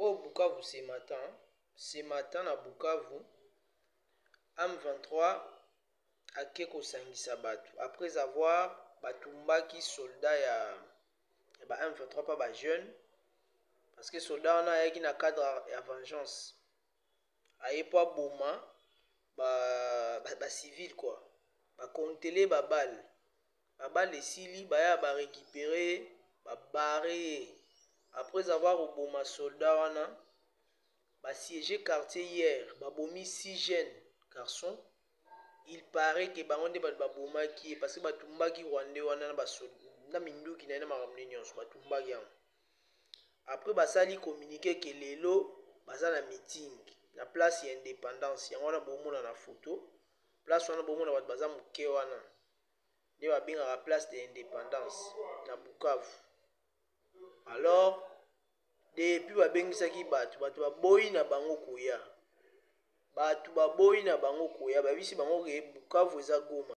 Oyo Bukavu ce matin, ce matin na Bukavu, M23 ake kosangisa bato après avoir batumbaki soldat ya ba M23 pa ba jeune, parce que soldat wana ayaki na cadre ya vengeance, aye po aboma ba civil quoi. Bakontele babale, babale esili, baya barécupérer, babarrer ye. Après avoir koboma soldat wana, basiéger quartier hier, babomi 6 jeunes garçons. Il paraît que bango nde bato babomaki ye, parce que batumbaki Rwandais wana na minduki na ye na makambo nde nyonso, batumbaki yango. Après basali communiqué ke lelo baza na meeting na place ya Indépendance. Yango wana bomona na photo, place wana bomona bato baza moke wana nde babengaka place de Indépendance na Bukavu. Alors depuis babengisaki bato, bato baboyi na bango koya, bato baboyi na bango koya. Babisi bango ke Bukavu eza Goma.